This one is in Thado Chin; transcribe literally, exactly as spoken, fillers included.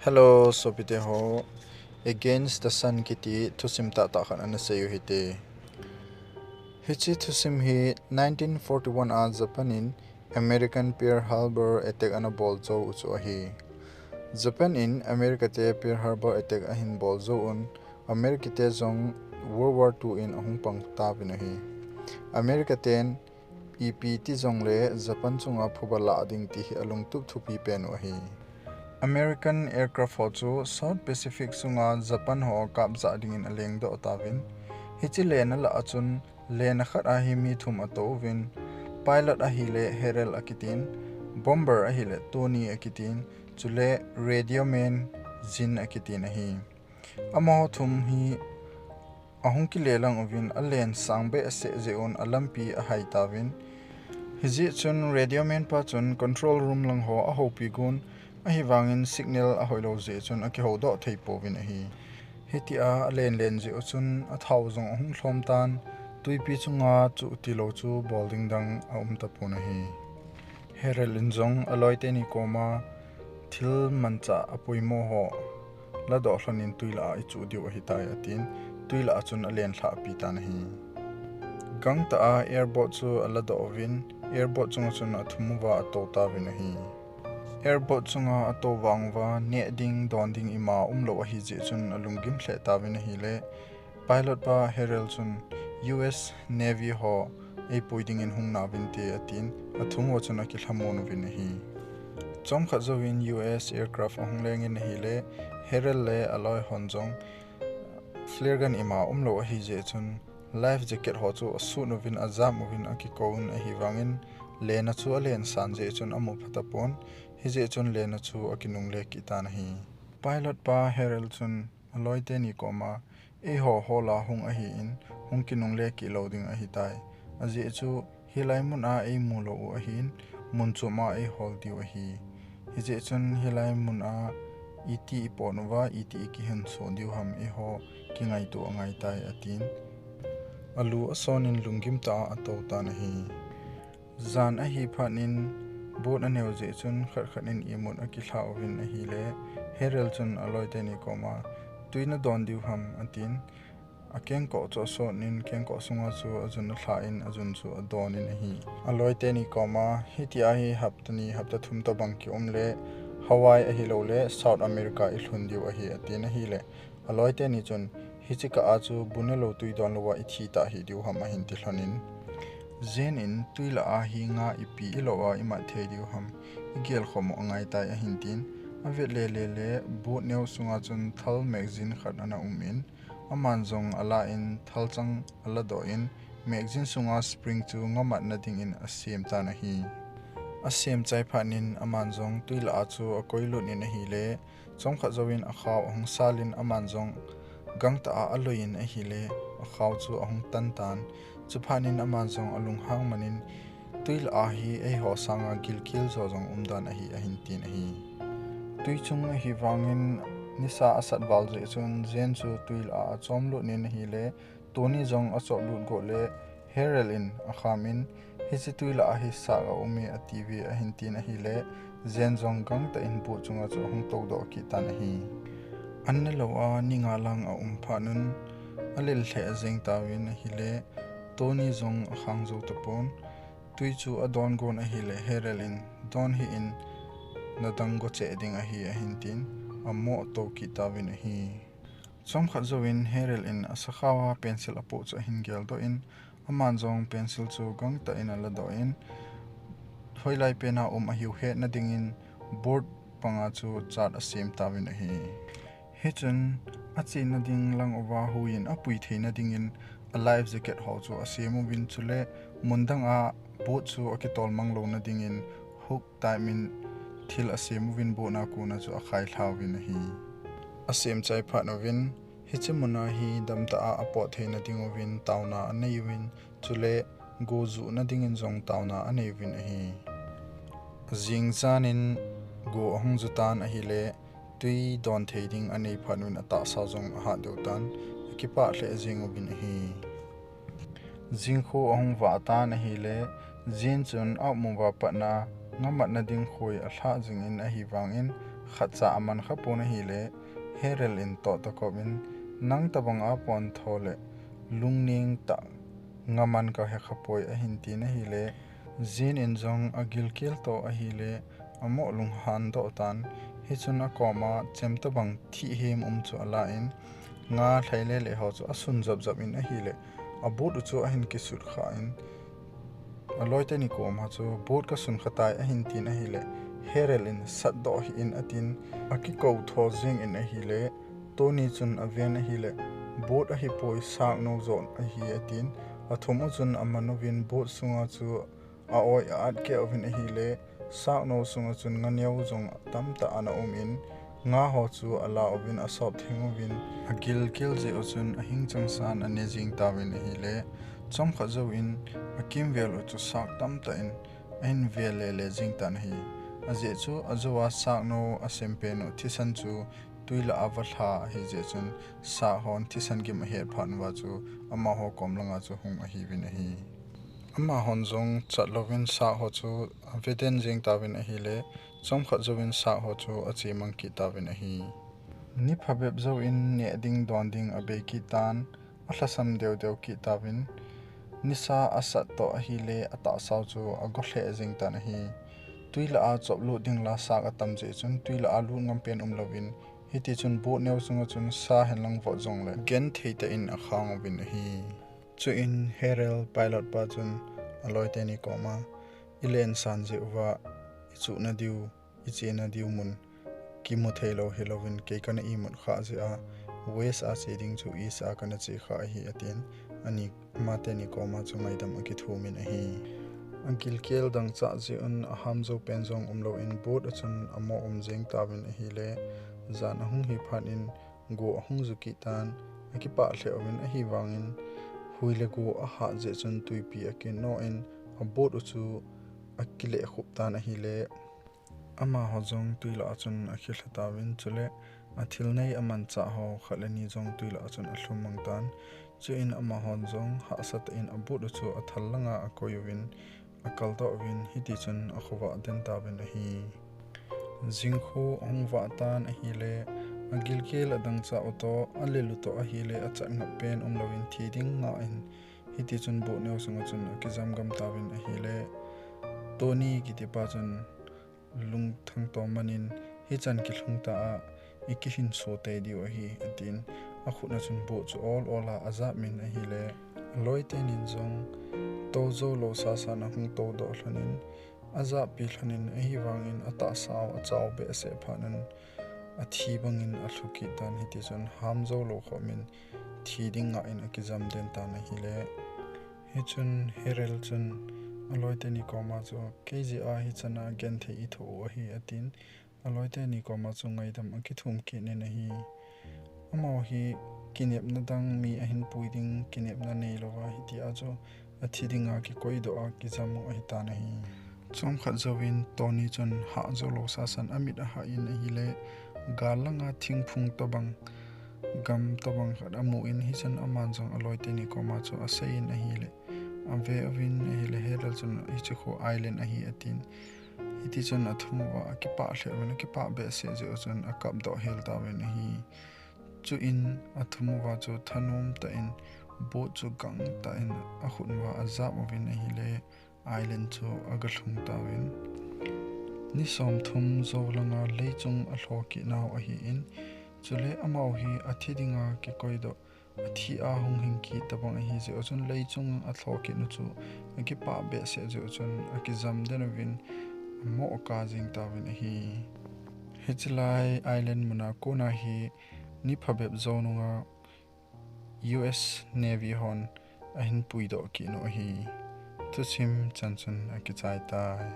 Hello, sopite ho. Against the Sun kiti thusim tahtah khat ana seiyu hite. Hiche thusim hi nineteen forty-one a Japan in American Pearl Harbor attack ana bol jou u chu ahi. Japan in America te Pearl Harbor attack ahin bol jou un, America te jong World War two in ahung pang tauvin ahi. America ten ipi ti jongle Japan chunga phuba lah ding ti hi alungtup thupi pen u ahi. American aircraft ho chu South Pacific sunga Japan ho kapjah dingin alengdoh tauvin, hiche lena lah a chun lena khat a hi mi thum atouvin, pilot ahile Harrell akitin, bomber ahile Tony akitin, chule radio man Gene akitin ahi. Amaho thum hi ahung kile lang uvin, alen sang behseh jeh un alampi ahai tauvin. Hijeh chun radio man pa chun control room lang ho ahoupi gon, ahivangin signal ahoilou jeh chun akihoudoh thei pouvin ahi. Hitia alen len jeh u chun athao jong ahung lhom tan, twipi chunga chuh tilou chu bol ding dang aum tapon ahi. Harrell in jong aloi teni koma thil manchah apoimo ho ladoh lhonin twi lah a ichuh diu ahitai atin, twi lah a chun alen lhahpi tan ahi. Gangtah a airboat chu aladoh uvin, airboat chunga chun athum uva atou tauvin ahi. Airboat chunga atou vang uva neh ding don ding ima umlou ahijeh chun alunggim lheh tauvin ahile, pilot pa Harrell chun U S Navy ho eipui dingin hung nauvinte atin, athum uva chun akilhamon uvin ahi. Chomkhat jouvin U S aircraft ahung lengin ahile, Harrell le aloi hon jong flare gun ima umlou ahijeh chun life jacket ho chu asut uvin ajam uvin akikouvin ahivangin, lena chu alen san jeh chun amu phatapon, hijeh chun lena chu akinungle kit tan ahi. Pilot pa Harrell chun aloi teni koma, eiho hola hung ahin, hung kinungle kit lou ding ahitai. Ajeh chu hilai mun a eimu lou u ahin, mun chom a eihol diu ahi. Hijeh chun hilai mun a iti ipot uva, iti ikihinso diu ham eiho kingaito angaitai atin, alu asonin lunggim tah a atou tan ahi. Jan ahi phatnin boat aneo jeh chun khat khat in imut akilha uvin ahile, Harrell chun aloi teni koma, twi nadon diu ham atin, akengkoh chu asonin kengkoh sunga chu ajun alhan ajun chu adonin ahi. Aloi teni koma, hitia hi hapta ni hapta thum tobang kium le, Hawaii ahiloule South America ilhun diu ahi atin ahile, aloi teni chun, hiche kah a chu bu nelou twi donlouva ithi tah hih diu ham ahin ti lhonin, Gene in twi lah a hi nga ipi ilou a imat thei diu ham, igel khom u angaitai ahin tin, avet lele le boat neo sunga chun thal magazine khat ana umin, aman jong alan thalchang aladoh in, magazine sunga spring chu ngamatna dingin asem tan ahi. Asem chai phatnin aman jong twi lah a chu akoilut in ahile, chomkhat jouvin akhao ahung salin aman jong gangtah a aloiyin ahile, akhao chu ahung tan tan. Chuphatnin aman jong alunghang manin, twi lah a hi eiho sanga gilkel jo jong umdan ahi ahin tin ahi. Twi chung ahivangin nisa asat val jeh chun Gene chu twi lah a achomlut in ahile, Tony jong achoplut got le, Harrell in akhamin, hiche twi lah a hi sah aume atiuve ahin tin ahile, Gene jong gangtah in boat chunga chu ahung toudoh kit tan ahi. An nelou a ni nga lang aum phatnun, alel lheh jeng tauvin ahile, Tony jong akhang jou tapon, twi chu adon gon ahile, Harrell in, don hih in, nadang go cheh ding ahi ahin tin, amo atou kit tauvin ahi. Chomkhat jouvin Harrell in asakhao a pencil apoh chu ahin geldoh in, aman jong pencil chu gangtah in aladoh in, hoilai pena um ahiu hetna dingin board panga chu chart asem tauvin ahi. Hichun achena ding lang uva huiyin apui theina dingin a life jacket ho chu asem uvin chule mun dang a boat chu akitol mang louna dingin hook type in thil asem uvin boat a kona chu akhai lha uvin ahi. Asem chai phat uvin, hiche muna hi damtah a apot theina dinguvin taona anei uvin, chule go juhna dingin jong taona anei uvin ahi. Jingjanin go ahung ju tan ahile, twi don thei ding anei phat uvin atahsa jong ahat deu tan, akipah lheh jeng uvin ahi. Jingkho ahung vah tan ahile, Gene chun aum uva patna ngamatna ding khoi alhah jingin ahivangin, khatcha aman khapon ahile, Harrel in toh takop in, nang tabang a pon tho le, lungning tah ngaman kahe khapoi ahin tin ahile, Jin in jong agilkel toh ahile, amoh lunghan doh tan, hichun akoma chem tabang thihhem um chu alan, nga lhai lele ho chu asun jopjop in ahile, a boot u chu ahin kisut khan, aloi teni koma chu boot kasun khatai ahin tin ahile, Harrel in satdoh hih in atin, akikou tho jeng in ahile, Tony chun aven ahile, boot ahipoi, sakno jong ahi atin, athum u chun aman uvin boot sunga chu a-oi a-at keh uvin ahile, sakno sunga chun nga neo jong tamtah ana um in, nga ho chu ala uvin asop theng uvin, agilkel jeh u chun ahing changsan ane jeng tauvin ahile, chomkhat jouvin akimvel u chu sak tamtah in ahin vel lele jeng tan ahi. Ajeh chu ajou a sakno asempen u thisan chu twi lah a valha ahi jeh chun, sak hon thisan gim ahet phat uva chu amaho kom langa chu hung ahiuvin ahi. Amahon jong chatlouvin sak ho chu aveden jeng tauvin ahile, chomkhat jouvin sak ho chu achemang kit tauvin ahi. Ni phabep jouvin neh ding don ding abei kit tan, alhasam deudeu kit tauvin, nisa asat toh ahile, atahsau chu ago lheh jeng tan ahi. Twi lah a choplut ding la sak atam jeh chun twi lah a lut ngam pen umlouvin, hitichun boot neo sunga chun sa henlang vot jongle genthei tah in akhang uvin ahi. Chuin Harrel pilot pa chun aloi teni koma, ilen san jeh uva ichuhna diu, ichena diu mun kimu theilou hilouvin kei kana imut khah jeh a, west a che ding chu east a kana che khah ahi atin, ani, amateni koma chu ngaidam akithumin ahi. Agilkel dangchah jeh un aham jou pen jong umlouvin boot a chun amo um jeng tauvin ahile, jan ahung hi phat in go ahung ju kit tan, akipah lheh uvin ahivangin, hui le go ahat jeh chun twipi akin noh in, a boot u chu akileh khup tan ahile, amaho jong twi lah a chun akilha tauvin, chule athil nei amanchah ho khat le ni jong twi lah a chun alhum mang tan. Chuin amahon jong hahsa tah in a boot u chu athal langa akoi uvin, akaldoh uvin, hitichun akhovah den tauvin ahi. Jingkho ahung vah tan ahile, agilkel adangchah u toh, alel u toh ahile, achat ngap pen umlouvin thi ding ngah in, hitichun boot neo sunga chun akijam gam tauvin ahile, Tony kitipa chun lungthang toh manin, hichan kilhung ta a, ikihinso tei diu ahi, atin, akhut a chun boot chu ol ol a ajap in ahile, aloi tenin jong tou jou lou sasan ahung toudoh lhonin, ajappi lhonin ahivangin atahsau achao behseh phat un athi bangin alhu kit tan, hitichun ham jou lou khop in thi ding ngah in akijam den tan ahile. Hichun Harrel chun aloi teni koma chu, kei jeh a hichan a genthei ithoh u ahi, atin, aloi teni koma chu ngaidam akithum kit in ahi. Amaho hi kinepna dang mi ahin pui ding kinepna neilouva hitia chu athi dinga kikoidoh a kijam u ahitan ahi. Chomkhat jouvin Tony chun hah jou lou sasan amit ahah in ahile, gal langa thingphung tobang, gam tobang khat amu in, hichun aman jong aloi teni koma chu aseiyin ahile, ave uvin ahile, Harrel chun hiche kho island ahi atin, hitichun athum uva akipah lheh uvin, akipah behseh jeh u chun akapdoh hel tauvin ahi. Chuin athum uva chu thanom tah in boat chu gangtah in akhut uva ajap uvin ahile, island chu agalhung tauvin. Ni somthum jou langa leichung alho kit nau ahin, chule amaho hi athi dinga kikoidoh, athi a hung hing kit tobang ahi jeh u chun leichung alho kit u chu akipah behseh jeh u chun akijam den uvin amoh akah jeng tauvin ahi. Hiche lai island muna kona hi ni phabep jou nunga U S Navy hon ahin puidoh kit u ahi. Thusim chan chun akichai tai.